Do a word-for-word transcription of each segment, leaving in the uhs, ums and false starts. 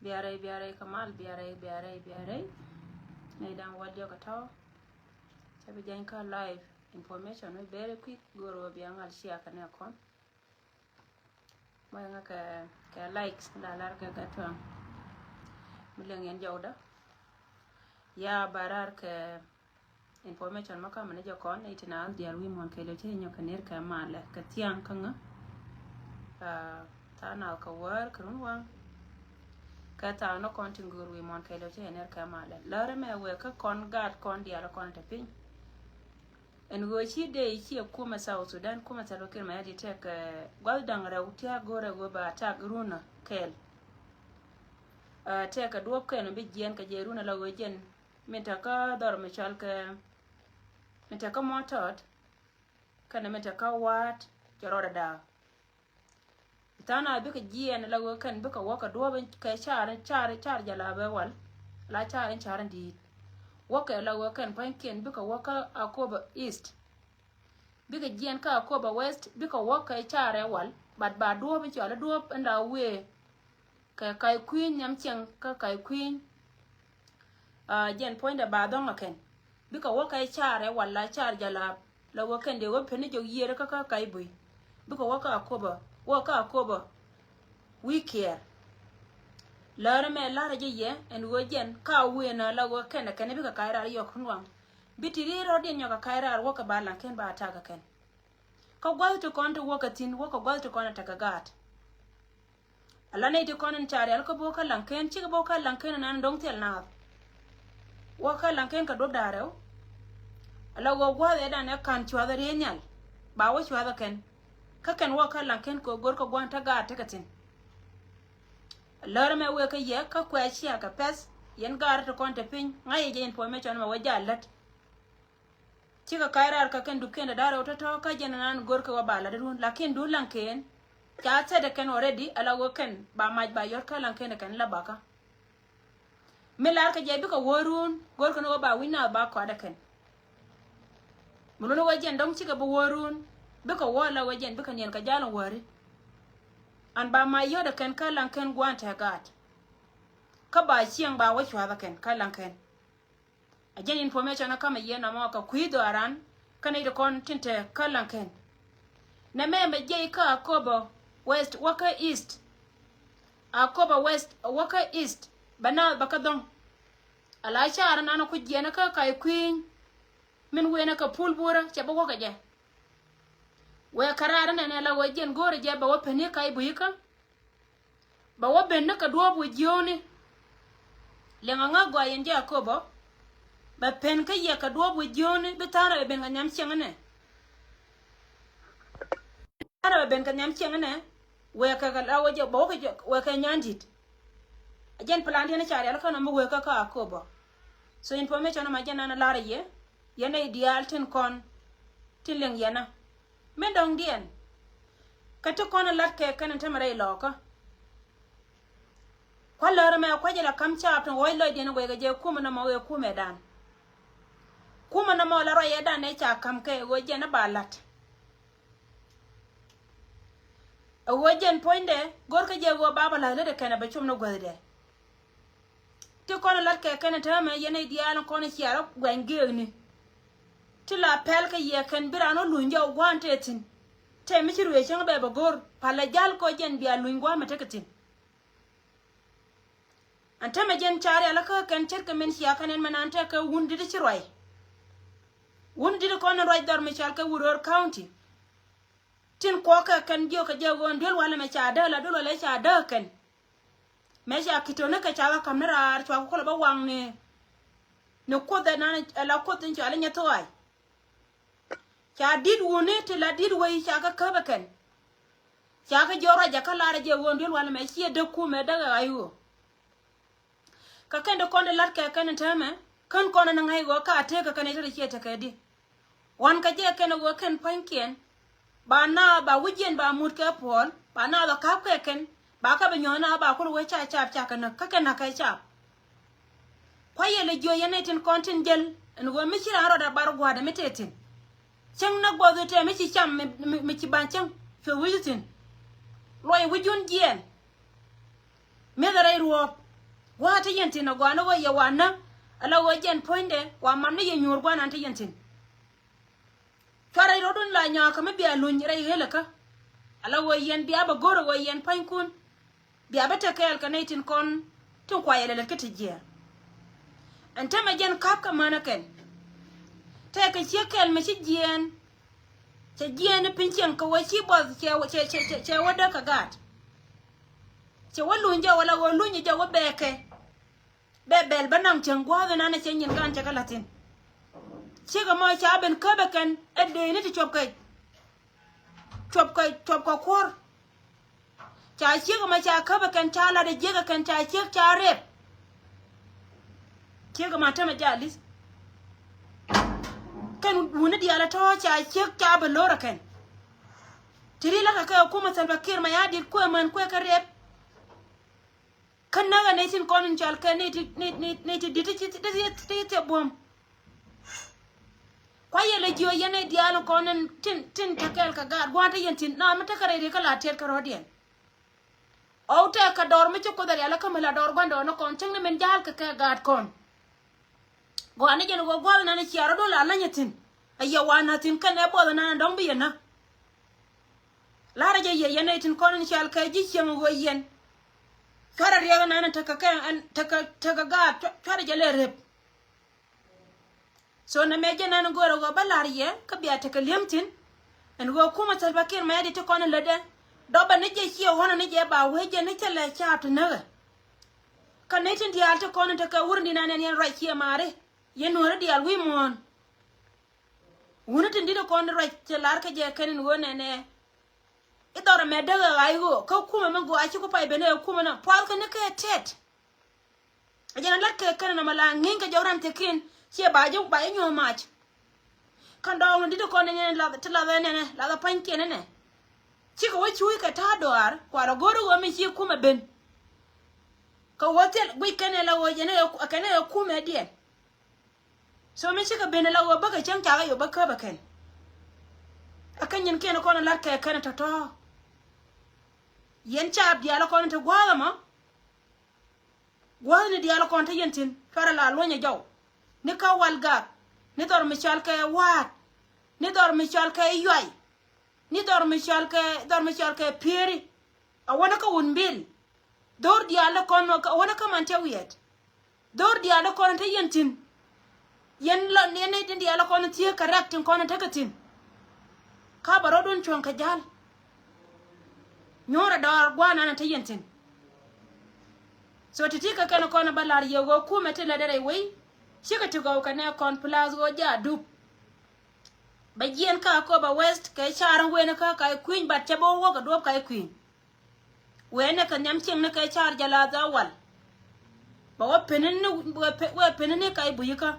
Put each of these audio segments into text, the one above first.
Bia rɛy, bia rɛy kä mal, bia rɛy, bia rɛy, bia rɛy. Nɛy da̱ŋ wäl diɔ̱k ɛ tɔ̱. Cä bi jany kä live information mi very quick, go̱o̱r ɣöö bia ŋal share kɛ nɛ kɔn. Mɔ yɛn ŋa kɛ, kɛ likes mi la lar kɛ gat tuaŋ. Mi liŋ yɛn jɔwdä. Ya ba raar kɛ information mɔ kamɛ ni jɛ kɔn ni ti naath diaal wi̱i̱ muɔ̱ɔ̱n kɛɛliw cä nyɔk kɛ ner kɛ malɛ kɛ thiaŋ kä ŋä. Ah, tha̱a̱ŋ naath kɛ wäär kɛ run waŋ. Kɛ tha̱a̱ŋ ni kɔn tin go̱o̱r wi̱i̱ muɔ̱ɔ̱n kɛɛliw cä ner kɛ malɛ. Lärä mɛ wëë kä kɔn gaat kɔn diaal kɔn te piny. Ɛn ɣöö ci dee i̱ ciɛ kumɛ South Sudan, kumɛ Salva Kiir Mayardit tɛk, eh, gua̱th da̱ŋ rɛw tia̱a̱k go̱rɛ ɣöö ba attack runä kɛɛl. Ah, tɛk kɛ duɔ̱ɔ̱p kɛn bi jiɛn kɛ jɛ runä la ɣöö jɛn min te kä dhɔr mi cɔal kɛ, min te kä Mɔtɔt kɛnɛ min te kä Waat cɛ rɔɔdɛ da̱a̱k. Tha̱a̱ŋ naath bikɛ jiɛɛn la ɣöö kɛn bikɛ wä kɛ duɔ̱ɔ̱p in kɛ car, car, car jalabɛ wal, la car in car in di̱i̱t. Wäkɛ la ɣöö kɛn pua̱nykiɛn bikɛ wä kä Akobo East. Bikɛ jiɛɛn kä Akobo West, bikɛ wä kɛ car ɛ wal, but ba duɔ̱ɔ̱p in cɔal i̱ duɔ̱ɔ̱p in la wëë kɛ Ka̱y Kui̱ny nhiam cieŋ kä Ka̱y Kui̱ny. Ah, jɛn puɔ̱nydɛ ba dhɔ̱ŋ ɛ kɛn. Bikɛ wä kɛ car ɛ wal la car jalap la wä kɛn dee wä pen ni jɔk yiëër kä kä Ka̱y Bui̱. Bikɛ wä kä Akobo, wä kä Akobo wi̱i̱ kiɛɛr. Lärä mɛ la̱rä jɛ yɛ ɛn ɣöö jɛn ka wëë nä la wä kɛn ɛ kɛn bikɛ ka̱y raar yɔk run waŋ. Bi ti ri̱i̱r rɔ̱diɛn nyɔk kɛ ka̱y raar wäkɛ ba laŋ kɛn ba attack ɛ kɛn. Kä gua̱th ti kɔn ti wäkɛ thi̱n wäkɛ gua̱th ti kɔn ɛ tekɛ gaat. Ala nɛy ti kɔn in ca rial kä bo̱o̱k kä Laŋken, cikɛ bo̱o̱k kä Laŋken inan do̱ŋ thil naath. Wä kä Laŋken kɛ duɔ̱p da̱ŋ rɛw. Ala ɣöö gua̱a̱th ëëdan ɛ ka̱n cua̱th ɛ riey nhial. Ba wä cua̱th ɛ kɛn. Kä kɛn wä kä Laŋken kɛ go̱r kɛ gua̱a̱n te gaat tekɛ thi̱n. Lär ɛmɛ wëë kä yɛ kä kuɛ cia kɛ pɛ̈th. Yɛn gaat ti kɔn te piny ŋa̱c yɛ jɛ information ɛmɛ wä jɛ a lät. Cikɛ ka̱c raar kä kɛn dupiɛn dee da̱r rɛw tɔ̱tɔ̱ kä jɛn ɛnan go̱rkɛ wä ba la̱t run, lakin duun Laŋken ca thɛt ɛ kɛn already, ala wä kɛn ba mac ba yɔ̱t kä Laŋken ɛ kɛn la bakä. Mi lar kɛ jɛ bikɛ wä run go̱rkɛ ni wä ba wi̱c naath ba kɔat ɛ kɛn. Mi luni wä jɛn dɔ̱ŋ cikɛ bi wä run bikɛ wä la wä jɛn bikɛ niɛn kɛ jal in wäri. An ba mac yɔ̱t ɛ kɛn kä Laŋken gua̱a̱n te gaat. Kä ba cieŋ ba wä cua̱th ɛ kɛn kä Laŋken. A jɛn information a kamɛ yɛ nɔmɔ kɛ kui̱ dhɔaran kä nɛy ti kɔn tin te kä Laŋken. Nɛmɛ mɛ jiɛc kä Akobo West wäkä East. Akobo West wäkä East bɛ naath bɛ kä dhɔ̱ŋ. Ala car nan ku jiɛn kä Ka̱y Kui̱ny. Min wen kä Pul Burä cɛ bä wäkä jɛ. Wee kɛ raar nɛnɛ la wee jiɛn go̱o̱rɛ jɛ bɛ wä peni Ka̱y Bui̱kä. Bɛ wä ben ni kɛ duɔ̱ɔ̱p wi̱i̱ jiööni. Liɛŋɛ ŋa̱ gɔaa yɛn jɛ Akobo. Bɛ pen kä yɛ kɛ duɔ̱ɔ̱p wi̱i̱ jiööni bi tha̱a̱ŋ rɛw ben kɛ nhiam cieŋ inɛ. Tha̱a̱ŋ rɛw ben kɛ nhiam cieŋ inɛ. Wee kɛ kɛ la wee jɛ bɛ wä kɛ jɛ wee kɛ nyan di̱t. A jɛn plan diɛn ca rial kä nɔmɔ wee kä kä Akobo. So information ɔmɔ jɛn nan lar yɛ. Yɛn nɛy diaal tin kɔn tin liŋ yɛn a. Min dɔ̱ŋdiɛn. Kä ti kɔn lat kɛ kɛn in tämɛ rɛy lɔɔkä. Kua̱ lär ɛmɛ kua̱c ilɛ ka̱m caap tin ɣɔ̱c lɔcdiɛn ɛ guɛc kɛ jɛ kumɛ nɔmɔ ɣöö kumɛ dan. Kumɛ nɔmɔ la ruacɛ dan ɛ ca ka̱m kɛ ɣöö jɛn ɛ ba la̱t. Ɛ ɣöö jɛn puɔ̱nydɛ go̱rkɛ jɛ ɣöö ba bä la̱t lätdɛ kɛn ɛ bɛ com ni guäthdɛ. Ti kɔn lat kɛ kɛn täämɛ yɛn nɛy diaal kɔn ciaarä guɛny geekni. Ti la pɛl kɛ yɛ kɛn bi raan wä luny jɔw gua̱a̱n tëë thi̱n. Tëë mi ci ruëë cäŋ bɛ bɛ go̱r palɛ jal kɔ jɛn bia luny gua̱a̱n mɛ tekɛ thi̱n. An täämɛ jɛn ca rial kä kɛn ce̱tkɛ min cia kɛn ɛn mɛ naan tɛk kɛ wun di̱t ci ruac. Wun di̱t kɔn ruac dhɔr mi cal kɛ Uror County. Tin kuɔkɛ kɛn jiök kɛ jɛ ɣöö duel walɛ mɛ ca dääk la duel walɛ ca dääk kɛn. Mëë ca ki̱t tɔ̱ ni kɛ ca kɛ ka̱m ni raar cua kɛ kulɛ bä waŋ ni. Ni kuoth ɛ nan ɛ la kuoth in cɔal i̱ nyɛ thua̱a̱c. Ca di̱t wuni ti la di̱t wei ca kɛ käp ɛ kɛn. Ca kɛ jiɔk ruac ɛ kä lar ɛ jɛ ɣöö duel walɛ mɛ ciɛ däk kumɛ däk ɛ ɣa̱c ɣöö. Kä kɛn ti kɔn ti la̱t kɛ kɛn täämɛ kän kɔn ni ŋa̱c ɣöö ka tëëk kɛ kɛn i̱ te ti ciɛ tekɛ di. Wan kä jɛ kɛn ɣöö kɛn pua̱nykiɛn ba naath ba wi̱cdiɛn ba mut kɛ puɔl ba naath ɔ ka̱p kɛ kɛn ba kɛ bi nyuɔ̱th naath ba kul wee ca caap ca kɛ näk kä kɛ näk kɛ caap. Kua̱c yɛ lɛ jiö yɛn nɛy tin kɔn tin jäl ɛn ɣöö mi ci raan rɔɔdɛ bar gua̱a̱dɛ mi tëë thi̱n. Cäŋ näk guɔth i̱ tëë mi ci cam mi, mi, mi ci ba̱ny cäŋ cuɛ wi̱c thi̱n. Luɔc wi̱cun jiɛɛn. Mi̱eth rɛy ruɔ̱ɔ̱p Gua̱a̱ te yɛn thi̱n a gɔaa ni ɣöö yɛ wa näk. Ala ɣöö jɛn puɔ̱nydɛ wa mam ni yɛ nyuur gua̱a̱ nan te yɛn thi̱n. Cuarɛ rɔ̱dun la nyɔakä mi bia luny rɛy ɣelekä. Ala ɣöö yɛn bia bä go̱r ɣöö yɛn pua̱nykun bia bä te kɛɛl kɛ nɛy tin kɔn tin kuayɛ lɛ lät kä ti jiɛɛr. Ɛn tämɛ jɛn ka̱p kɛ mänä kɛn. Tɛkɛ ciek kɛl mi ci jiɛɛn. Cɛ jiɛɛn ni piny cieŋ kɛ wä ci buɔth cɛ, cɛ, cɛ, cɛ, cɛ wä däk kɛ gaat. Cɛ wä luny jɛ wä la ɣöö luny jɛ wä bɛɛkɛ. Bɛ bɛl bä naŋ cäŋ gua̱a̱th ɛnan ɛ cɛ nyin gan cɛ kɛ la̱thi̱n. Ciek ɛmɔ ca ben käp ɛ kɛn ɛ dee ni ti cuɔp kɛ, cuɔp kɛ, cuɔp kɛ kuɔr. Ca ciek ɛmɔ ca käp ɛ kɛn ca lat ɛ jiäk ɛ kɛn ca ciek ca rep. Ciek ɛmɔ tämɛ ja li̱th. Kɛn wuni diaal ɛ tɔ̱ ca ciek ca bɛ lo̱r ɛ kɛn. Ti ri lakä kɛ kumɛ Salva Kiir Mayardit kuɛ män kuɛ kɛ rep. Kä näk ɛ nɛy tin kɔn in cɔal kɛ nɛy ti, nɛy, nɛy, nɛy ti di̱t ti, ti, ti, ti, ti buɔ̱m. Kua yɛ lɛ jiö yɛn nɛy diaal in kɔn in tin, tin te kɛɛl kɛ gaat gua̱a̱n te yɛn thi̱n na mi tekɛ rɛy ri kä la tiɛt kɛ rɔ̱diɛn. Ɣɔw tɛk kɛ dɔɔr mi ci Kuoth ɛ rial kä mi la dɔɔr gua̱ndɔɔŋnikɔn cäŋ ni min ja̱a̱l kɛ kɛ gaatkɔn. Gɔaa ni jɛn ɣöö gua̱a̱th nan cia rɔ̱dun la läny thi̱n. A yɛ wa näk thi̱n kɛn ɛ buɔth nan dɔ̱ŋ bi yɛ näk. La̱rä jɛ yɛ yɛn nɛy tin kɔn in cɔal kɛ ji̱ cieŋ ɣöö yɛn. Cuarɛ riɛk nan tekɛ kɛ ɛn tekɛ, tekɛ gaat cua-, cuarɛ jɛ lɛ rep. So nɛmɛ jɛ nan go̱o̱rɛ ɣöö bä la̱r yɛ kä bia tekɛ li̱em thi̱n. Ɛn ɣöö kumɛ Salva Kiir Mayardit ti kɔn in lätdɛ. Dɔpɛ ni jɛ ciɛ ɣɔ̱nɛ ni jɛ ba wee jɛ ni cä lɛ caap ti näkɛ. Kä nɛy tin diaal ti kɔn in tekɛ wurni nan ɛn yɛn ruac ciɛ maari. Yɛn nuɔ̱ɔ̱ri diaal wi̱i̱ muɔ̱ɔ̱n. Wuni tin di̱t kɔn ruac cɛ lar kä jɛ kɛn in ɣöö nɛnɛ. I̱ dhɔr ɛmɛ däk ɛ ɣa̱c ɣöö kä kumɛ mi gɔaa ci ku pay ben ɛ kumɛ nɔ puath kɛ ni kɛ tɛt. A jɛn a lat kɛ kɛn in ɔmɔ la ŋi̱ny kɛ jɔk ran thiɛkiɛn ciɛ ba jɛ ba jɛ nyuɔ̱th mac. Kɛn dɔɔŋ ni di̱t kɔn ni nyɛn lath ti lath ɛ nɛnɛ lath ɛ pa̱nykiɛn ɛnɛ. Cikɛ wä cuuc kɛ ta̱a̱ dɔaar kuarɛ go̱o̱r ɣöö mi ci kumɛ ben. Kɛ wä thil guic kɛn ɛ la ɣöö jɛn ɛ kɛn ɛ kumɛ diɛn. So mi cikɛ ben ala ɣöö bäkɛ cäŋ cakɛ yop bä käp ɛ kɛn. Ɛ kä nyin kiɛn kɔn ɛ la̱t kɛ kɛn ɛ tɔ̱tɔ̱. Yɛn caap diaal ɛ kɔn ɛ te gua̱a̱th ɛmɔ. Gua̱a̱th ni diaal ɛ kɔn te yɛn thi̱n cuarɛ la luɔ̱nyɛ jɔw. Ni kä wal gak ni dhɔr mi cɔal kɛ wa̱a̱t. Ni dhɔr mi cɔal kɛ yuay. Ni dhɔr mi cɔal kɛ dhɔr mi cɔal kɛ pieri. A wänä kä wun bil. Dho̱r diaal ɛ kɔn a wänä kä man te wiɛt. Dho̱r diaal ɛ kɔn te yɛn thi̱n. Yɛn lɔ yɛn nɛy tin diaal ɛ kɔn thiee kɛ rɛk tin kɔn tekɛ thi̱n. Ka bɛ rɔ̱dun cuɔ̱ŋ kɛ ja̱l. Nyuɔ̱rɛ dɔɔr gua̱a̱r nan te yɛn thi̱n. So ti̱ti̱ kɛ kɛn kɔn bä la̱r yɛ ɣöö kumɛ ti lɛ derɛ wei. Cikɛ ti gɔw kɛ nɛ kɔn plus ɣöö jaa dup. Bɛ jiɛn ka Akobo West kɛ car in wen kä ka kui̱ny bat cɛ bä wä wä kɛ duɔ̱p ka kui̱ny. Wee ni kɛ nhiam cieŋ ni kɛ car jɛ la dhɔwal. Bɛ wä peni ni wee pe-, wee peni ni ka i̱ buyikä.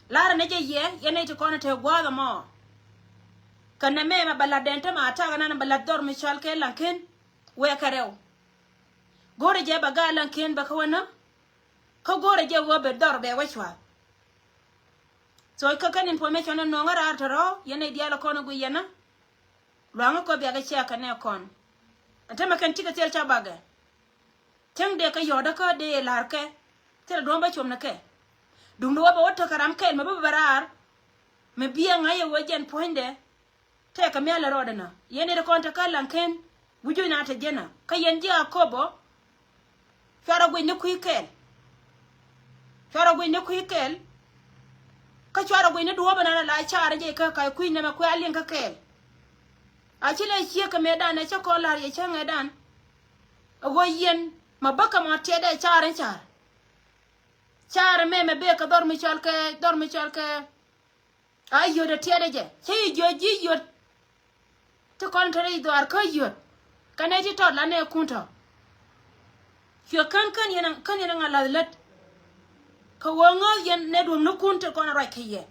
Lar ni jɛ yɛ yɛn nɛy ti kɔn te gua̱a̱th ɛmɔ. Kɛ nɛmɛ mɛ bɛ la̱t dɛn te ma ta̱a̱ kɛ nan bɛ la̱t dhɔr mi cɔal kɛ Laŋken. Wee kɛ rɛw. Go̱rɛ jɛ bɛ gaat Laŋken bɛ kä wä nä. Kä go̱rɛ jɛ wä bɛ dhɔr bɛ wä cua̱th. So kä kɛn information ni no̱o̱ŋä raar tɔ̱rɔ̱ yɛn nɛy diaal kɔn i̱ gui yɛn nä. Luaŋä kɔ biakɛ cia kɛ nɛ kɔn. Ɛn tämɛ kɛn cikɛ thil ca bakɛ. Cäŋ dee kɛ yɔ̱ɔ̱dä kä dee la̱rkɛ. Thil duɔ̱m bä com ni kɛ. Duundɛ wä bɛ wä tekɛ ram kɛl mɛ bä bɛ raar. Mɛ biɛ ŋa̱c yɛ wee jɛn puɔ̱nydɛ. Tɛkɛ mial rɔɔdɛ nä yɛn nɛy ti kɔn te kä Laŋken. Wi̱c juc na te jɛn nä kä yɛn ji̱ Akobo. Cuarɛ guic ni kui̱ kɛɛl. Cuarɛ guic ni kui̱ kɛɛl. Kä cuarɛ guic ni duɔ̱ɔ̱p ɛnɛn ala car jɛ kä ka̱c kui̱ nɛmɛ kuɛ a liŋ kä kɛɛl. A ci lɛ ciek kɛ mëëdan ɛ cä kɔn la̱r yɛ cäŋ ɛ dan. Ɛ ɣöö yɛn ma bäkɛ mɔ tiɛt ɛ car in car. Car ɛmɛ mɛ bëë kɛ dhɔr mi cɔal kɛ dhɔr mi cɔal kɛ. A yöt ɛ tiɛt ɛ jɛ cä yi jiö ji̱ yöt. Ti kɔn te rɛy dhɔaar kä yöt. Kɛ nɛy ti tɔt la nɛɛkun tɔ. Cuɛ kän kän yɛn kän yɛn ŋa la̱th lät. Kɛ ɣöö ŋääth yɛn nɛ duɔ̱mnikun ti kɔn ruac kɛ yɛ.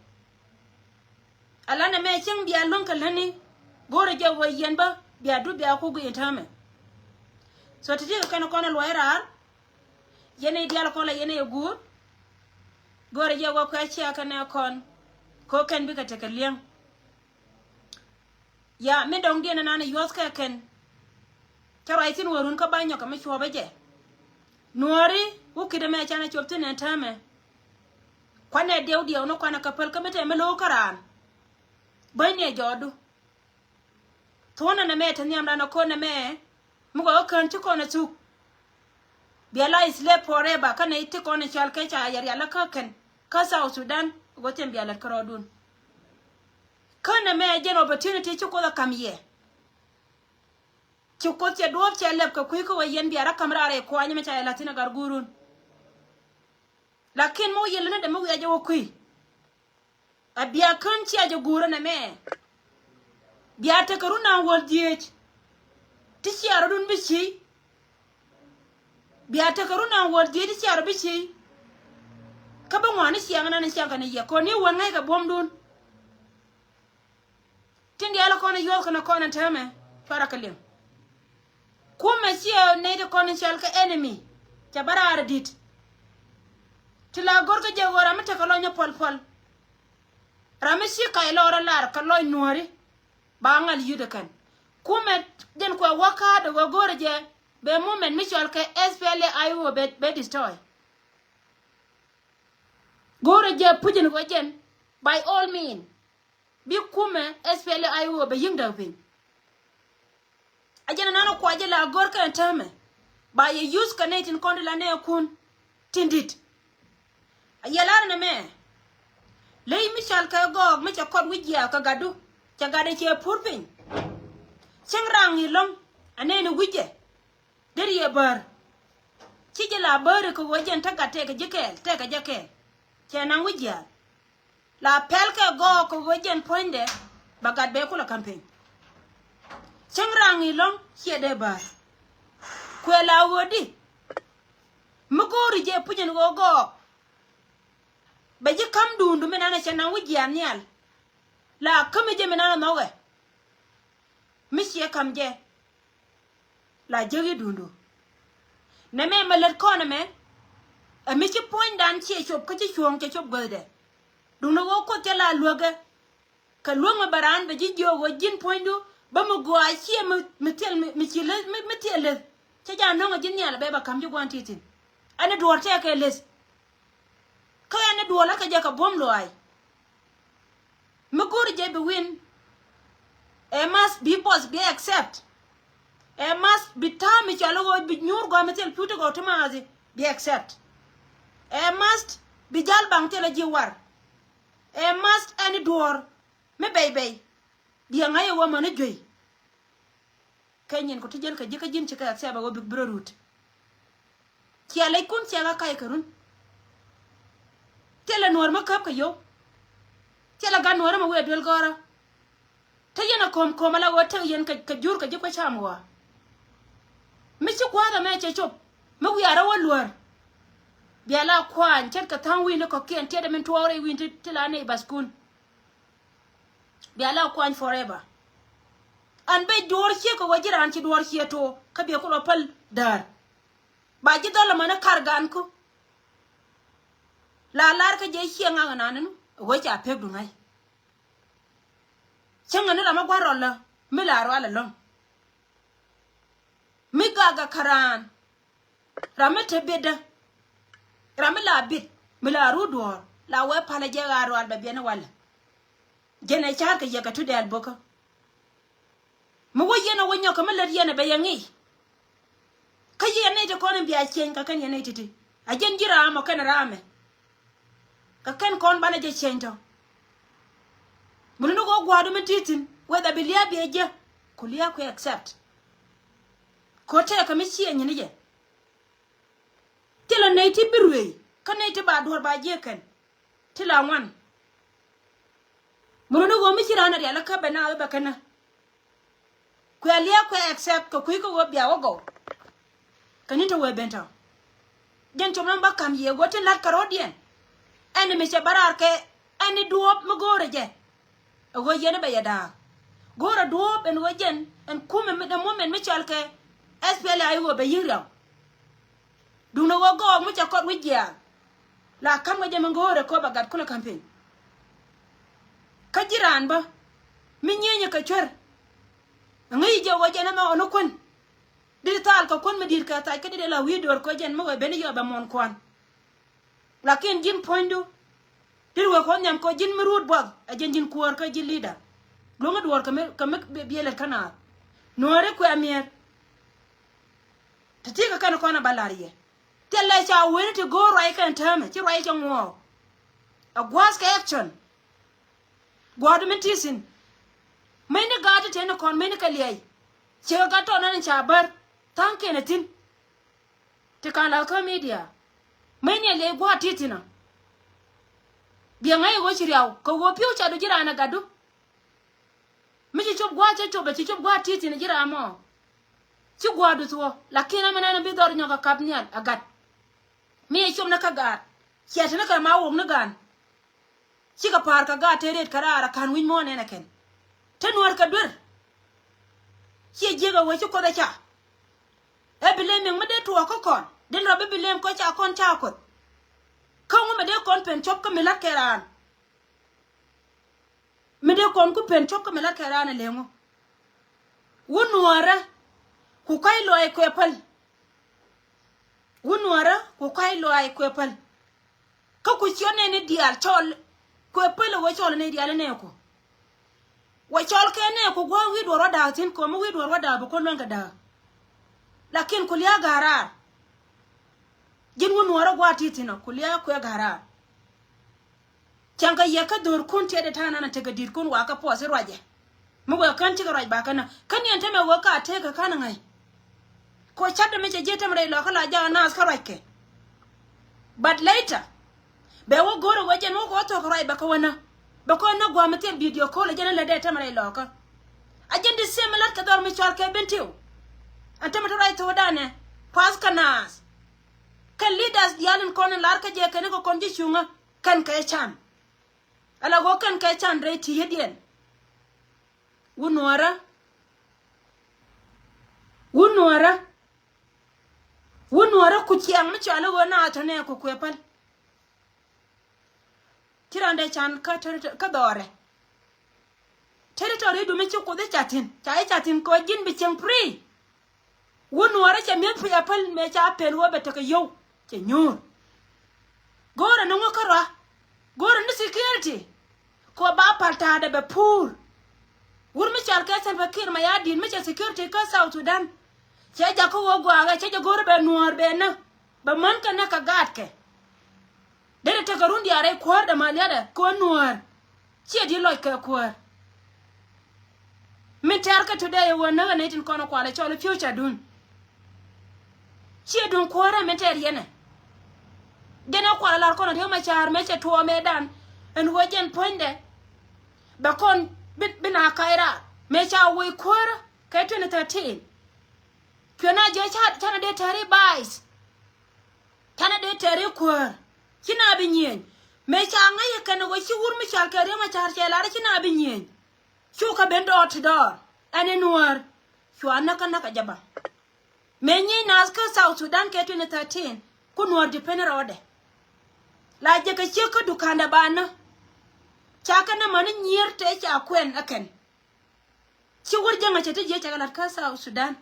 Ala nɛmɛ cieŋ bia luäŋ kɛ lätni. Go̱o̱rɛ jɛ ɣöö yɛn bä bia dup bia ku guic in täämɛ. So ti̱ti̱ kɛ kɛn kɔn ɛ luɔc raar. Yɛn i̱ diaal kɔn la yɛn i̱ guur. Go̱o̱rɛ jɛ wä kuɛ cia kɛn ɛ kɔn. Ko kɛn bikɛ tekɛ li̱eŋ. Ya min dɔ̱ŋ diɛn ɛnan i̱ yuɔth kɛ kɛn. Cä ruac thi̱n wä run kä ba nyɔk kɛ mi cuɔpä jɛ. Nuɔ̱ɔ̱ri wä ki̱t ɛmɛ canɛ cop thi̱n ɛn täämɛ. Kuanɛ diɛw diɛw ni kuanɛ kɛ päl kä mi tɛm mi lo̱o̱ kä raan. Bänyniɛ jɔɔdu. Thuɔ̱nɛ nɛmɛ te nhiamdan ɛ ko̱n nɛmɛ. Mi gɔaa kä kään ci kɔn ɛ thuk. Bia la slave forever kä nɛy ti kɔn ɛ cɔal kɛ ca yɛ rial kä kɛn kä South Sudan. Go̱ thiɛm bia lät kärɔɔdun. Kä nɛmɛ jɛn opportunity ci Kuoth ɛ ka̱m yɛ. Ci Kuoth cɛ duɔ̱ɔ̱p cɛ lɛp kɛ kui̱ kä wä yɛn bia rɔ ka̱m raar ɛ kuany mi ca yɛ la̱th thi̱n ɛ gar guurun. Lakin mi wä yɛn lät ni dee mi wiaa jɛ wä kui̱. A bia kään cia jɛ guurä nɛmɛ. Bia tekɛ run an wäl dhieec. Ti cia rɔdun bi ci. Bia tekɛ run an wäl dhieec ti cia rɔ bi ci. Kä bi ŋuan ni ciaŋ nan ni ciaŋ kɛ ni yɛ kɔn ni wän ŋäc kɛ buɔ̱mdun. Tin diaal kɔn yuɔth kɛn kɔn täämɛ cuarɛ kɛ liŋ. Kumɛ ciɛ nɛy ti kɔn cɔal kɛ enemy. Cɛ bä raar di̱t. Ti la go̱r kä jɛ ɣöö ram mi tekɛ lɔny ni puɔl puɔl. Ram mi ci kac lɔɔr lar kɛ lɔc nuääri. Ba ŋal yut ɛ kɛn. Kumɛ jɛn kuɛ wä ka̱a̱t ɛ ɣöö go̱rɛ jɛ bɛ movement mi cɔal kɛ S P L A I O bɛ, bɛ destroy. Go̱rɛ jɛ puc in ɣöö jɛn by all means. Bi kumɛ S P L A I O bɛ yi̱ŋ däk piny. A jɛn ɛnan kuac jɛ la go̱r kɛn täämɛ. Ba yɛ use kɛ nɛy tin kɔn ti la nɛɛkun tin di̱t. A yɛ lar nɛmɛ. Ley mi cɔal kɛ gɔɔk mi cɛ kɔt wi̱c jiaath kɛ gatdu. Cɛ gatdɛ cɛ pur piny. Cieŋ raŋ i̱ lo̱ŋ. A nɛn i̱ wi̱cɛ. Deri yɛ bäär. Ci jɛ la bäär kɛ ɣöö jɛn te gat tɛkɛ ji̱ kɛɛl, tɛkɛ jɛ kɛɛl. Cɛ naŋ wi̱c jiaath. La pɛl kɛ gɔɔk kɛ ɣöö jɛn puɔ̱nydɛ ba gat bɛ kulɛ campaign. Cäŋ raŋ i̱ lɔ̱ŋ ciɛ dee bäär. Kuɛ la ɣöödi. Mi go̱o̱ri jɛ puc in ɣöö gɔɔk. Bɛ ji̱ ka̱m duundu mi nanɛ cɛ naŋ wi̱c jiaath nhial. La kämi jɛ mi nanɛ nhɔkɛ. Mi ciɛ ka̱m jɛ. La jäk i̱ duundu. Nɛmɛ mɛ lät kɔn ɛmɛ. Ɛ mi ci puɔ̱nydan ciɛ cop kä ci cuɔ̱ɔ̱ŋ cɛ cop guäthdɛ. Duundɛ ɣöö Kuoth cɛ la luäkɛ. Kɛ luäk mi bɛ raan bɛ ji̱ jiök ɣöö ji̱n puɔ̱nydu bä mi gɔaa ciɛ mi, mi thil mi, mi ci leth, mi, mi thil leth. Cä jɛ anɔ̱ŋ ɛ ji̱ nhial ɛ bɛ bɛ ka̱m ji̱ gua̱n ti̱ti̱n. Ɛn ɛ duɔ̱ɔ̱r tɛkɛ leth. Kä ɛn ɛ duɔ̱ɔ̱r lä kɛ jɛ kɛ buɔ̱m luaac. Mi go̱o̱ri jɛ bi win. Ɛ math bi both bi accept. Ɛ math bi ta̱a̱ mi cɔal i̱ ɣöö bi nyuur gɔaa mi thil pi̱w ti gɔw ti maathi bi accept. Ɛ math bi jal baŋ thil a ji̱ war. Ɛ math ɛn i̱ duɔ̱ɔ̱r mi bɛy bɛy. Diɛ ŋa̱c i̱ ɣöö mäni juey. Kɛ nyin ku ti jäl kɛ ji̱ kä ji̱n ci kɛ accept ɛ ɣöö bik bi rɔ rut. Cia lɛckun cia ɣä kac kɛ run. Thilɛ nuɔ̱ɔ̱r mi käp kɛ yio̱w. Thilɛ gat nuɔ̱ɔ̱r mi wëë duel gɔ̱rä. Te yɛn a ko̱m ko̱m ala ɣöö tek yɛn kɛ, kɛ jur kɛ ji̱ kuec cam ɣɔaa. Mi ci gua̱a̱th ɛmɛ cɛ cop mi wiaa rɔ wä luäär. Bia la kuany ce̱tkɛ tha̱a̱ŋ wi̱i̱ni kɔ̱kiɛn tiɛt ɛmin tuɔɔk rɛy wi̱i̱ni ti, ti la neighbourskun. Bia la kuany forever. An ben duɔ̱ɔ̱r ciek kɛ ɣöö ji̱ raan ci duɔ̱ɔ̱r ciek to̱o̱ kä biɛ kulɔ päl däär. Ba ji̱ dhɔl ɛmɛni kar ganku. La lar kä jɛ ciɛ ŋak ɛnani nu ɛ wee ca pek duŋa̱c. Cäŋ ɛni ram mi gua̱r rɔl lä mi la rual ɛlɔ̱ŋ. Mi gak gak kä raan. Ram mi te bitdä. Ram mi la bit mi la rut duɔ̱ɔ̱r la wee palä jɛ ɣaar rual bɛ biɛn walɛ. Jɛn ɛ ca̱a̱r kɛ yɛ kɛ tu dɛɛl bokä. Mi wä yɛn ɛ wä nyɔk kɛ mi lät yɛn ɛ bɛ yɛ ŋi̱i̱c. Kä yɛn nɛy ti kɔn in bia cieny kɛ kɛn yɛn nɛy ti̱ti̱. A jɛn ji̱ raam ɔ kɛn raamɛ. Kɛ kɛn kɔn banɛ jɛ cieny tɔ. Mi luni kɛ wä gua̱a̱du mi ti̱i̱ thi̱n whether bi lia̱a̱ biɛ jiä ku lia̱a̱ kuɛ accept. Kɛ ɣöö tɛɛkä mi cieny ni jɛ. Thilɛ nɛy ti bi ruëëc kä nɛy ti ba duɔ̱ɔ̱r ba jiäk kɛn. Ti la ŋuan. Muruni ɣöö mi ci raan a rial kä bɛ na ɣöö bɛ känä. Kuɛ liɛɛk kuɛ accept kɛ kui̱ kä ɣöö bia wä gɔw. Kɛ ni te wee ben tɔ. Jɛn com ram bä ka̱m yiëë ɣöö tin la̱t kɛ ro̱diɛn. Ɛn mi cɛ bä raar kɛ ɛn ni duɔ̱ɔ̱p mi go̱o̱rɛ jɛ. Ɛ ɣöö yɛn bɛ yɛ da̱a̱k. Go̱o̱rɛ duɔ̱ɔ̱p ɛn ɣöö jɛn ɛn kumɛ mi dee moment mi cɔal kɛ S P L A I ɣöö bɛ yi̱k riaw. Duundɛ ɣöö gɔɔk mi cɛ kɔt wi̱c jiaath. La ka̱m kɛ jɛ mi go̱o̱rɛ köp a gat kulɛ campaign. Kä ji̱ raan bä mi nyienyɛ kɛ cuer. Ŋäc jɛ ɣöö jɛn ɛmɛ ɣɔni kuän. Dit thal kɛ kuän mi di̱i̱t kɛ thac kä dit la wi̱i̱ duɔ̱ɔ̱r kɛ jɛn mi wee ben yɔp ɛ muɔ̱ɔ̱n kuan. Lakin ji̱n puɔ̱nydu dit wee kɔn nhiam kɛ ji̱n mi ruut buɔth ɛ jɛn ji̱n kuäär kä ji̱n leader. Luäŋä duɔ̱ɔ̱r kɛ mi, kɛ mi biɛ lät kä naath. Nuɔ̱ɔ̱ri kuɛ miɛr. Ti ti kɛ kɛn kɔn ɛ ba la̱r yɛ. Thilɛ ca wen ti go̱o̱r ruac kɛn täämɛ ci ruac cɛ ŋuɔɔk. Ɛ gua̱a̱th kɛ action. Gua̱a̱th mi ti thi̱n. Meny ni gaat ti teni kɔn meny ni kɛ liɛy. Ciɛ kɛ gat tɔn ɛn ca bär tha̱a̱ŋ kɛn ɛ thi̱n. Ti ka̱n la kä media. Meny ni ɛ liɛy gua̱a̱th ti thi̱n ɔ. Biɛ ŋäc ɣöö ci riaw kɛ ɣöö pi̱w ca du ji̱ raan ɛ gatdu. Mi ci cop gua̱a̱th cä cop ɛ ci cop gua̱a̱th ti thi̱n ji̱ raan mɔ. Ci gua̱a̱th du thuɔ̱ lakin ɛmɛ nɛn bi dhɔr nyɔk ɛ kap nhial ɛ gat. Mi cɛ cop ni kä gaat ciɛ te ni kɛ ma wok ni gaan. Cikɛ pa̱a̱r kɛ gaat te riet kɛ raar ɛ ka̱n wi̱c muɔ̱ɔ̱n ɛn ɛ kɛn. Te nuäär kɛ duer. Ciɛ jiäk ɛ wee ci kuoth ɛ ca. Ɛ bi lem miŋ mi dee tuɔɔk kä kɔn den rɔ bi bi lem kɔ ca kɔn ca kuoth. Kä ŋu mi dee kɔn pen cop kä mi la̱t kɛ raan. Mi dee kɔn ku pen cop kä mi la̱t kɛ raan ɛ leŋu. Wun nuɔɔrä ku ka̱c luaac kuɛ päl. Wun nuɔɔrä ku ka̱c luaac kuɛ päl. Kä ku ciöt nɛy ni diaal cɔl kuɛ päl ɛ wee cɔl nɛy diaal inɛɛku. Wä cɔl kɛ nɛɛku gua̱a̱k wi̱i̱ duɔ̱ɔ̱r wä da̱a̱k thi̱n komi wi̱i̱ duɔ̱ɔ̱r wä da̱a̱k bi kuäär luäŋ kɛ da̱a̱k. Lakin ku lia̱a̱ ga̱a̱r raar. Ji̱n wun nuɔɔrä gua̱a̱k ti thi̱n ɔ ku lia̱a̱ kuɛ ga̱a̱r raar. Cäŋ kɛ yɛ kä dho̱rkun tiɛt ɛ ta̱a̱ nan a tekɛ di̱tkun wakä puɔth i̱ ruacɛ. Mi wëë kän cikɛ ruac bakä nä kä niɛn tämɛ wä ka tekɛ kän ŋäc. Ko ca̱t dämɛ cɛ ji̱ tämɛ rɛy lɔkä la jakä naath kä ruackɛ. But later bɛ wä go̱rɛ wä jɛn wä kɔ thok ruac bɛ kä wä nä. Bɛ kɔ nä gua̱a̱m mi thil video call jɛn lät dee tämɛ rɛy lɔkä. A jɛn di same lät kɛ dhɔr mi cɔal kɛ Bentiu. Ɛn tämɛ te ruac thok danɛ puath kä naath. Kɛn leaders diaal in kɔn in lar kä jɛ kɛn ikɛ kɔn ji̱ cuŋä kɛn kɛ can. Ala ɣöö kɛn kɛ can rɛy ti yediɛn. Wun nuɔrä. Wun nuɔrä. Wun nuɔrä ku ciaŋ mi cɔal i̱ ɣöö na tɔnɛ ku kuɛ päl. Ci randɛ can kä territory kä dhɔrɛ. Territory du mi ci kuoth i̱ ca thi̱n ca i̱ ca thi̱n kɛ ɣöö ji̱n bi cieŋ free. Wun nuɔrä cɛ mi̱eth pia päl mëë ca pɛl wä bɛ tekɛ yio̱w cɛ nyuur. Go̱o̱rä ni ŋukä rɔa go̱o̱rä ni security. Kɛ ba pal ta̱a̱dɛ bɛ puur. Wur mi cɔal kɛ Salva Kiir Mayardit mi cɛ security kä South Sudan. Cɛ jakä wä gua̱a̱kɛ cɛ jɛ go̱o̱rä bɛ nuɔɔr bɛ nä bɛ män kɛ nä kɛ gaatkɛ. Derɛ tekɛ run diaal rɛy kuäär dämaaliatdɛ kɛ wä nuäär. Ciɛ di lɔc kɛ kuäär. Min tɛ̈r kä today ɛ wä näk ɛ nɛy tin kɔn ɛ kualɛ cɔl i̱ future dun. Ciɛ duŋ kuäärä min tɛ̈r yɛnɛ. Jɛn ɛ kualɛ lar kɔn ɛ riek ma ca̱a̱r mëë cɛ tuɔɔk mëëdan ɛn ɣöö jɛn puɔ̱nydɛ. Bɛ kɔn bi, bi na kac raar mëë ca wec kuäärä kɛ twenty thirteen. Cuɛ na jiɛ ca, canɛ dee tɛ̈ri vice. Canɛ dee tɛ̈ri kuäär. Ci na bi nyieny. Mëë ca ŋäc ɛ kɛn ɛ ɣöö ci wur mi cɔal kɛ riek ma ca̱a̱r cɛ lar ci na bi nyieny. Cu kä ben dɔɔr ti dɔɔr ɛn in nuäär. Cua näk kä näk ɛ jɛ baŋ. Mëë nyieny naath kä South Sudan kɛ twenty thirteen ku nuäär di pen rɔɔdɛ. La jɛ kɛ ciek kä dukandɛ ba nä. Ca kɛ nä mäni nyier tëë ca kuɛn ɛ kɛn. Ci wur jäŋä cɛ ti jiɛ cɛ kɛ lat kä South Sudan.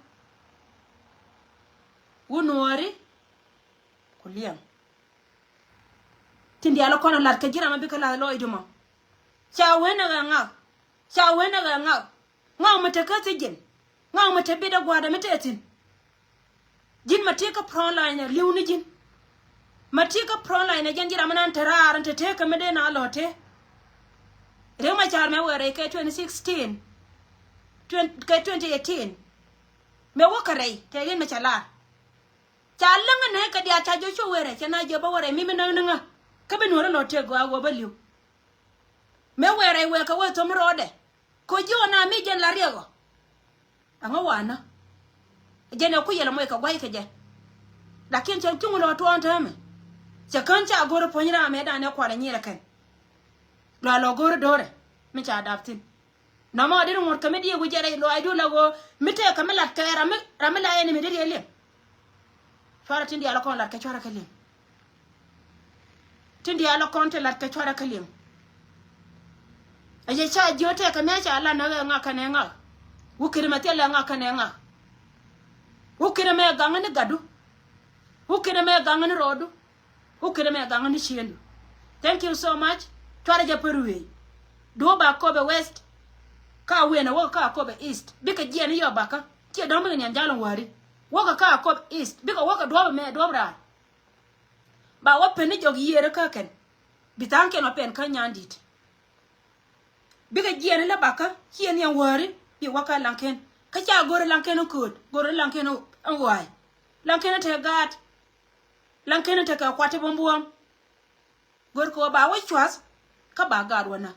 Wun nuääri ku liɛŋ. Tin diaal kɔn lat kɛ ji̱ ram mi bikɛ lath lɔɔcdu mɔ. Ca wen ɛ ɣɛ ŋak. Ca wen ɛ ɣɛ ŋak. Ŋak mi te kä thi̱ji̱n. Ŋak mi te bitdä gua̱a̱dɛ mi te thi̱n. Ji̱n ma ti kä front line ɛ li̱w ni ji̱n. Ma ti kä front line ɛ jɛn ji̱ ram mi nan te raar in te te kä mi dee na lɔ te. Riek ma ca̱a̱r mɛ wɛɛr rɛy kɛ twenty sixteen. Kɛ twenty eighteen. Mɛ wä kä rɛy tɛ rin mɛ ca lar. Ca läŋä nɛ kɛ diaal ca jɔ cu wɛɛrɛ cɛ na jɛ bä wɛɛrɛ mi mi näk ni ŋä. Kä bi nuɔrä lɔ tëk gɔaa wä bä li̱w. Mɛ wɛɛrɛ wɛɛr kɛ wee thom rɔɔdɛ. Kɔ ji̱ ɣä na mi jɛn la riɛk ɔ. Aŋä wanä. Jɛn ɛ ku yɛl ɛ moc kɛ guay kɛ jɛ. Lakin cɛ cuŋ lɔ tuɔɔn täämɛ. Cɛ kän ca go̱r puɔ̱ny ram ɛ danɛ kualɛ nyirɛ kɛn. Lɔ lɔ go̱r do̱rɛ mi ca dap thi̱n. Nɔmɔ di ri ŋuɔ̱t kɛ mi diɛ wi̱c jɛ rɛy lɔaacdu la ɣöö mi tëë kɛ mi lat kɛ ram mi, ram mi la enemy di riɛ liŋ. Cuarɛ tin diaal kɔn lat kɛ cuarɛ kɛ liŋ. Tin diaal kɔn ti lat kɛ cuarɛ kɛ liŋ. A yɛ ca jiö tëë kɛ mi a ca lat nä ɣɛ ŋak kɛnɛ ŋak. Wä kiri mɛ thilɛ ŋak kɛnɛ ŋak. Wä kinɛ mɛ gaŋä ni gatdu. Wä kinɛ mɛ gaŋä ni rɔɔdu. Wä kinɛ mɛ gaŋä ni ciëndu. Thank you so much. Cuarɛ jɛ pär wëë. Duɔ̱ɔ̱p ba Akobo West. Ka wëë na wäkä ka Akobo East. Bikɛ jiɛn ni yɔ bakä. Ciɛ dɔ̱ŋ bikɛ nian jal in wäri. Wäkä ka Akobo East. Bikɛ wäkä duɔ̱ɔ̱p mɛ duɔ̱ɔ̱p raar. Ba wä pen ni jɔk yiëërä kä kɛn. Bi tha̱a̱ŋkiɛn wä pɛn kä nyan di̱t. Bikɛ jiɛɛn ilä bakä ciɛ nhiam wäri bi wä kä Laŋkɛn. Kä ca go̱ri Laŋkɛn in kööt, go̱ri Laŋkɛn in ɣɔaay. Laŋkɛn in tekɛ gaat. Laŋkɛn in tekɛ kuat ti buɔ̱m buɔ̱m. Go̱ri kɛ wä ba wä cua̱th kä ba gaat wä nä.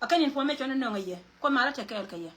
A kɛn information in nöŋä yɛ kuɔth malä tekɛɛl kɛ yɛ.